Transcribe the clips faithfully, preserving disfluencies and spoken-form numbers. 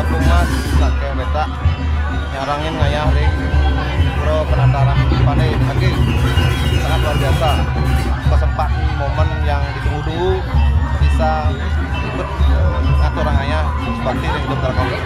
Mas, lakeh betak nyarangin ngayah ring Pura Penataran Pandai Age. Sangat luar biasa. Kesempatan, momen yang ditunggu-tunggu, bisa ikut ngaturang ngayah bakti ring Hidup Tara Kawi.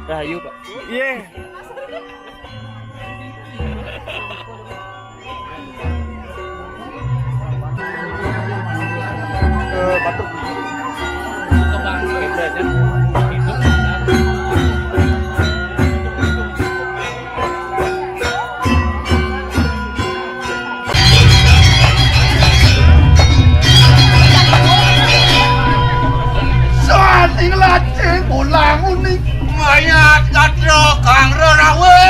Rahayu, Pak. Iya. Ke Batuk. Saat ing lajeng bolang uning mayat gatra kang rerawe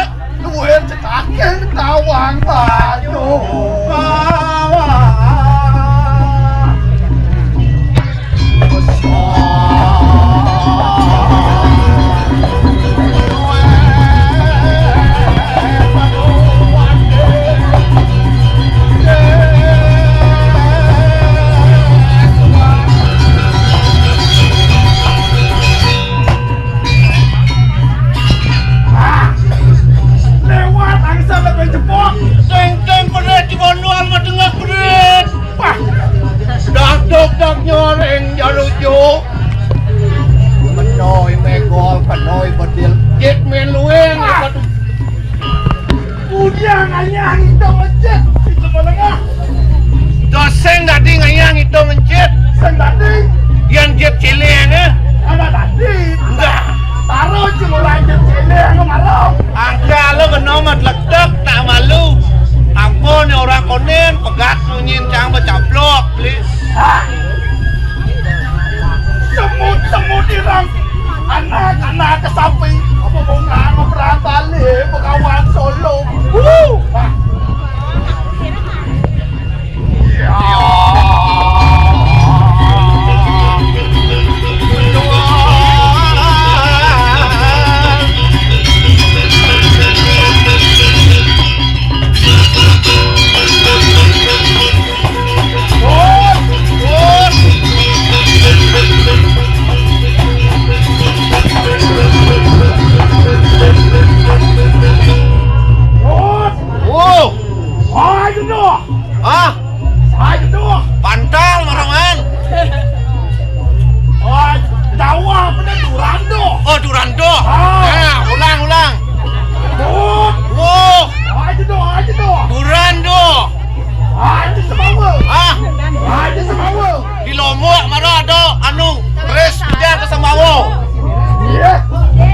duwe cetaking tawang bayu. Dok-dok nyoring jarujuk. Menoi megol, penoi bedil. Jit men lueng. Ah. Udah ngayah ngitung masjid. Itu menengah. Doseng tadi ngayah ngitung masjid. Seng tadi. Yang jit ciling, eh? Anak tadi. Enggak. Taruh cuma lanjut ciling, malu. Angka lo kena mat ledak, tak malu. Ampun ya orang konen, pegat munyin cang becablok, please. Semut-semut irang, anak-anak kesapi, apa bunga ngebrang balik, begawan solo. Wuh. Ah. Ya. Wow. Ayo noh. Hah? Ayo noh. Pantal, Maraman. Oh, Jawa bener Durando. Oh, Durando. Ah. Nah, ulang, ulang. Tuh. Wow. Ayo noh, ayo noh. Durando. Aja Semawa. Hah? Aja Semawa. Di Lombok mana ada anu, race dia ke Semawa. Iya.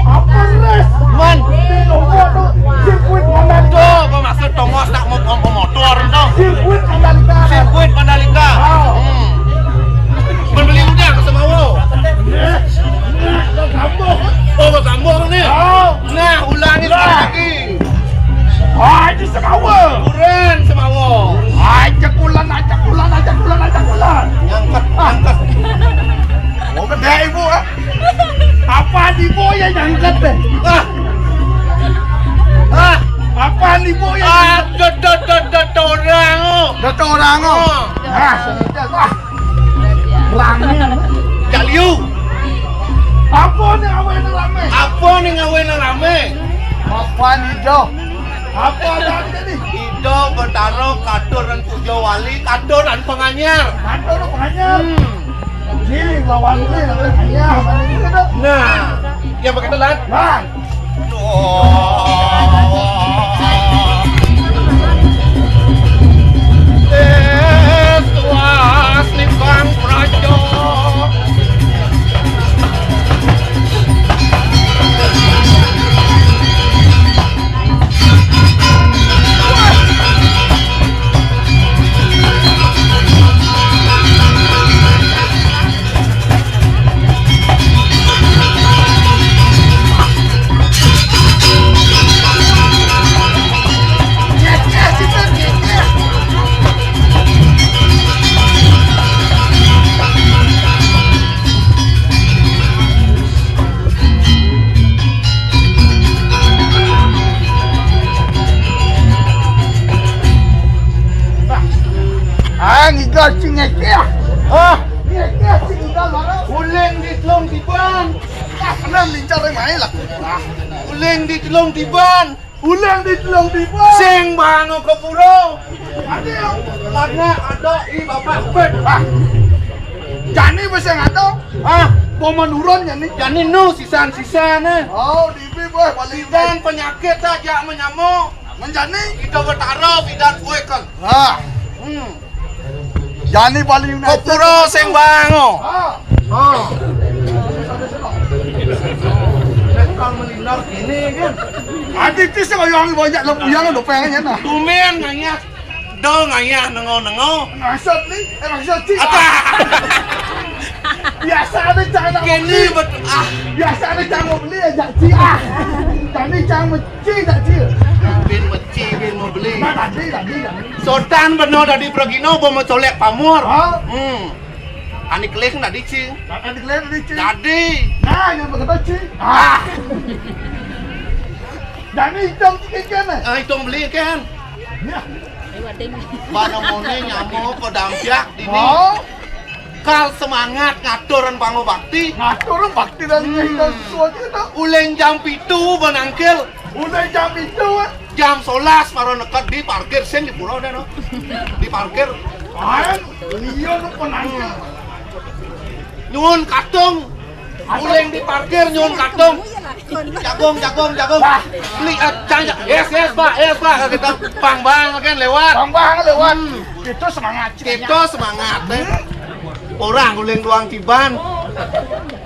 Apa race? Man. Di Lombok tu sirkuit Mandalika. Tuh, apa maksud Thomas tak mau, mau motor tu? Sirkuit Mandalika. Sirkuit Mandalika. Oh. Hmm. Membeli udah ke Semawa. Iya. Iya, ke Sambung. Oh, ke Sambung ni. Oh. Nah, ulangi sekali lagi. Aja Semawa. Buran Semawa. Aja kulan, aja kulan, aja kulan, aja kulan. Nyangkut, ah, nyangkut. Oh, gede ibu, ah. Apa ibu ya nyangkut deh? Ah. Ah. Apa ibu ya? Ah, nyangkut? Dot, dot, dot, dot, orang, oh. Dot orang, oh. Oh. Ah, sengit, ah. Rame. Cak Liu. Apa ni awak nak rame? Apa ni awak nak rame? Apa ni, Jo? Apa ada ni? Ida Betara katur dan puja wali, katur dan penganyar. Katur dan penganyar. Hmm. Ji, lawan ni, lawan ayah, mana ni tu? Nah, yang berkata lan? Lan. Ah, ngigal sing ngekeh. Hah? Ngekeh sing ngigal mana? Uling di telung tiban. Ah, kena melincar yang main lah. Ah, uling di telung tiban. Uling di telung tiban. Sing bangun ke pura. Ada yang mana ada i bapak bet. Ah. Jani wis yang ada. Ah, mau menurun jani. Jani nu sisan-sisan, eh. Oh, di ibi, boy, paling. Bidan penyakit dah, jak menyamuk. Menjani? Kita bertaruh bidan kuekan. Ah. Hmm. Jani paling. Kau pura sing bango. Ah. Ah. Kalau melinar ini kan. Adi ti sing yang banyak lembu yang lo pengen ya, nah. Tumen ngayah. Do ngayah nengo-nengo. Maksud ni, eh, maksud cik. Apa? Biasa ada cara. Kini beli. Bet-, ah. Biasa ada cara beli aja cik. Ah. Tadi cara meci tak cik. Bin meci, bin mau beli. Nah, tadi, tadi, tadi. Sotan beno tadi pergino, bo mau colek pamur. Ha? Hmm. Ani kelih tadi cik. Ani kelih tadi cik. Tadi. Nah, yang berkata cik. Ah. Jadi hitung cik kan, eh? Ah, hitung beli kan. Ya. Bana mone nyamo pedampiak dini. Oh. Kal semangat ngatur dan pango bakti. Ngatur bakti dan hmm. Kita sesuatu itu. Uling jam pitu benangkil. Uling jam pitu, eh. Jam solas maro neked di parkir sing di pura deh, no. Di parkir. Ayo, liya nu penanya. Nyuwun kadung. Uling di parkir nyuwun kadung. Jagung, jagung, jagung. Wah. Beli, eh, cang, cang. Yes, yes, Pak. Yes, Pak. Kita pang-pang kan lewat. Pang-pang lewat. Hmm. Kita semangat. Kita semangat, eh. Orang uling doang tiban.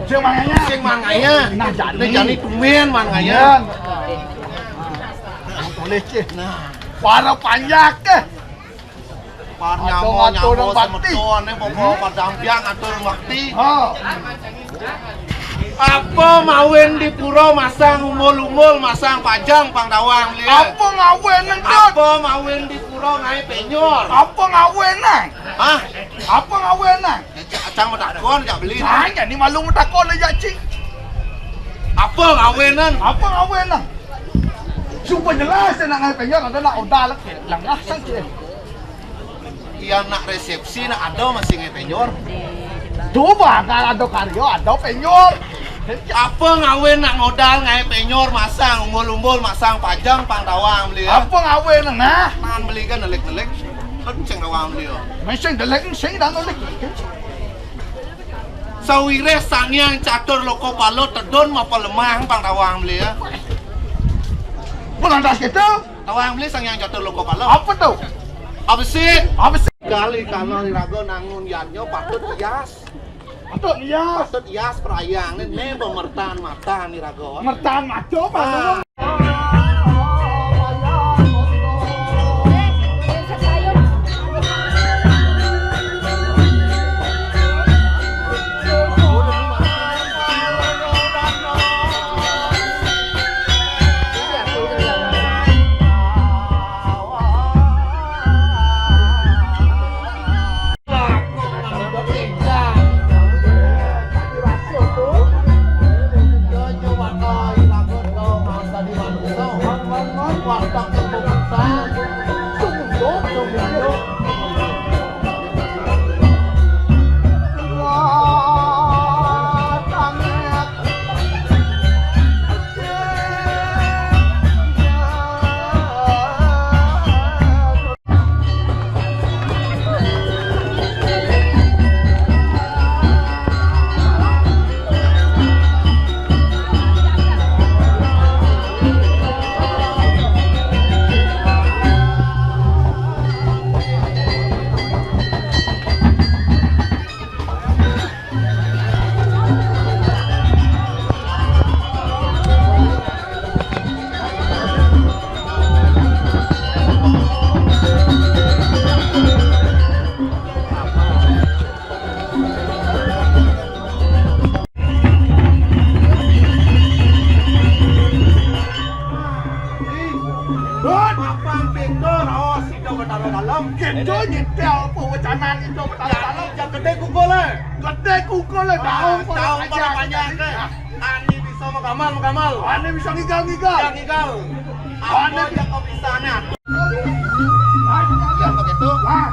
Sing manganya. Sing manganya. Nah, jani. Nah, jani tumben manganya. Iya. Boleh, Cih. Nah. Para panjak, eh. Parnyama nyawa semeton, eh, pokok padampiang atur bakti. Ha. Apa mawin di pura masang umbul-umbul, masang pajang pang tawang beli. Apa ngawin nang? Apa mawin di pura ngaé penyor? Apa ngawin nang? Hah? Apa ngawin nang? Cang matakon, cak beli. Cang, jani malu matakon, cak cing. Apa ngawin nang? Apa ngawin nang? Suba jelas nak ngaé penyor, ada nak odal, lengah sang cing. Iya, nak resepsi, nak ada masih ngaé penyor. Coba, kalau ada karya, ada penyor. Apa ngawin nak modal ngaé penyor, masang umbul-umbul, masang pajang pang tawang beli, ya? Apa ngawin, nah? Tangan beli kan nelik-nelik. Kan sing tawang beli, ya. Mesing delik, sing dah nelik. Sawireh Sang Hyang Catur Lokapala tedun mapalemah pang tawang beli, ya. Melantas gitu. Tawang beli Sang Hyang Catur Lokapala. Apa tuh? Apa sih? Apa sih? Kali kana iraga nangun yadnya patut ias. Patut ias. Patut ias prayang né, né bemertan mata iraga. Mertan mata, Pak. Ah. Papan pintu raos Ida Betara Dalem. Kita nyetel pewacanan Ida Betara Dalem. Yang gedé kukul, eh. Gedé kukul, eh. Daun, daun pada panjang, eh. Ani bisa makamal, makamal. Ani bisa ngigal, ngigal. Ngigal, ngigal. Ani bisa nyapu. Yang begitu. Wah.